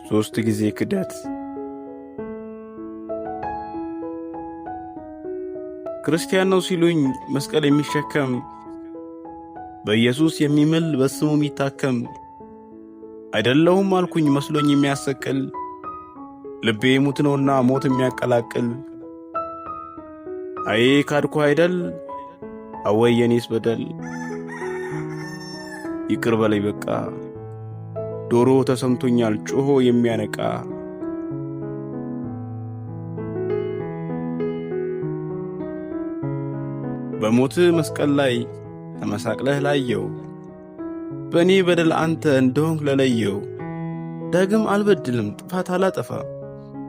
ሦስት ጊዜ ክደት። ክርስቲያን ነው ሲሉኝ መስቀል የሚሸከም፣ በኢየሱስ የሚምል፣ በስሙ የሚታከም አይደለሁም አልኩኝ መስሎኝ የሚያሰቅል፣ ልቤ ሙት ነውና ሞት የሚያቀላቅል። አይ ካድኩ አይደል? አወይ የኔስ በደል! ይቅር በለኝ በቃ፣ ዶሮ ተሰምቶኛል ጮሆ የሚያነቃ። በሞት መስቀል ላይ ተመሳቅለህ ላየው፣ በእኔ በደል አንተ እንደሆንክ ለለየው፣ ዳግም አልበድልም፣ ጥፋት አላጠፋ፣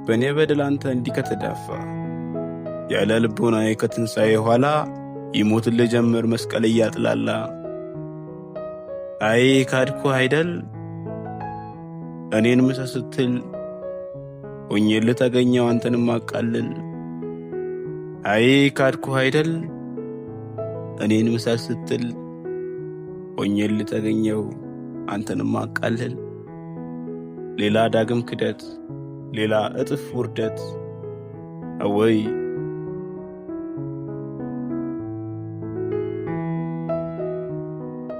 በእኔ በደል አንተ እንዲህ ከተዳፋ፣ ያለ ልቦናዬ ከትንሣኤ ኋላ ይሞትልህ ጀመር መስቀል እያጥላላ። አይ ካድኩ አይደል? እኔን ምሰ ስትል ሆኜልህ ተገኘው አንተንም አቃልል። አይ ካድኩ አይደል? እኔን ምሰል ስትል ሆኜልህ ተገኘው አንተንም አቃልል። ሌላ ዳግም ክደት፣ ሌላ እጥፍ ውርደት፣ አወይ!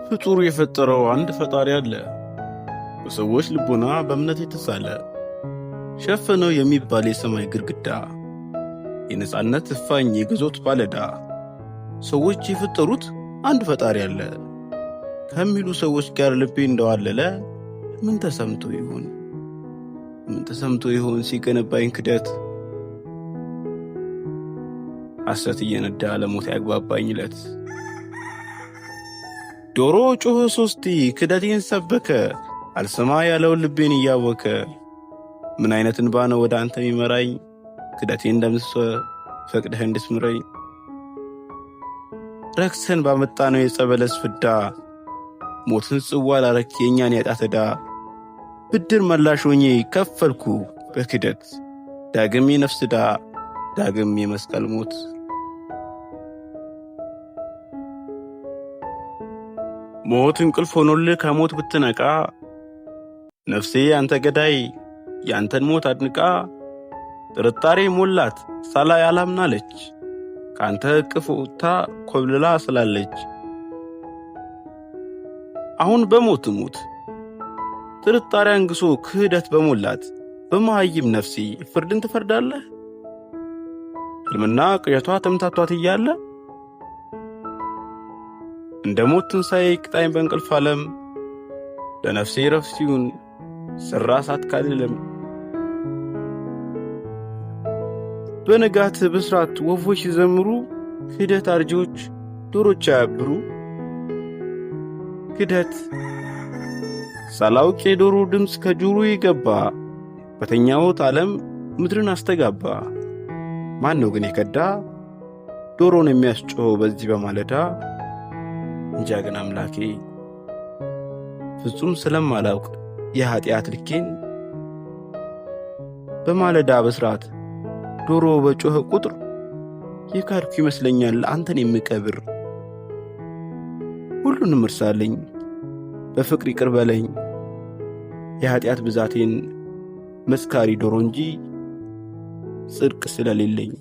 ፍጡር የፈጠረው አንድ ፈጣሪ አለ፣ በሰዎች ልቦና በእምነት የተሳለ፣ ሸፈነው የሚባል የሰማይ ግድግዳ፣ የነጻነት እፋኝ፣ የግዞት ባለዳ። ሰዎች የፈጠሩት አንድ ፈጣሪ አለ ከሚሉ ሰዎች ጋር ልቤ እንደዋለለ ምን ተሰምቶ ይሆን? ምን ተሰምቶ ይሆን ሲገነባኝ ክደት፣ ሐሰት እየነዳ ለሞት ያግባባኝ ዕለት? ዶሮ ጮኸ ሶስቲ፣ ክደቴን ሰበከ፣ አልሰማ ያለውን ልቤን እያወከ። ምን አይነት እንባ ነው ወደ አንተ የሚመራኝ ክደቴን ደምስሰ ፈቅደህ እንድትምረኝ? ረክሰን ባመጣ ነው የጸበለስ ፍዳ፣ ሞትን ጽዋ ላረክ የእኛን ያጣት ዕዳ፣ ብድር መላሽ ሆኜ ከፈልኩ በክደት ዳግም የነፍስ ዕዳ፣ ዳግም የመስቀል ሞት። ሞት እንቅልፍ ሆኖልህ ከሞት ብትነቃ፣ ነፍሴ አንተ ገዳይ ያንተን ሞት አድንቃ፣ ጥርጣሬ ሞላት፣ ሳላይ አላምናለች፣ ከአንተ እቅፍ ወጥታ ኮብልላ ስላለች። አሁን በሞት ሙት፣ ጥርጣሬ አንግሶ ክህደት በሞላት በመሃይም ነፍሴ ፍርድን ትፈርዳለህ? ሕልምና ቅዠቷ ተምታቷት እያለ እንደ ሞት ትንሣኤ ቅጣኝ በእንቅልፍ ዓለም፣ ለነፍሴ ረፍት ይሁን ስራ ሳትካልልም። በንጋት ብስራት ወፎች ሲዘምሩ ክህደት አርጂዎች ዶሮች አያብሩ። ክደት ሳላውቅ የዶሮ ድምፅ ከጆሮዬ ገባ፣ በተኛሁት ዓለም ምድርን አስተጋባ። ማን ነው ግን የከዳ ዶሮን የሚያስጮኸው በዚህ በማለዳ? እንጃ ግን አምላኬ፣ ፍጹም ስለማላውቅ የኀጢአት ልኬን፣ በማለዳ በስርዓት ዶሮ በጮኸ ቁጥር የካድኩ ይመስለኛል አንተን የምቀብር። ሁሉንም እርሳልኝ፣ በፍቅር ይቅር በለኝ፣ የኀጢአት ብዛቴን መስካሪ ዶሮ እንጂ ጽድቅ ስለሌለኝ።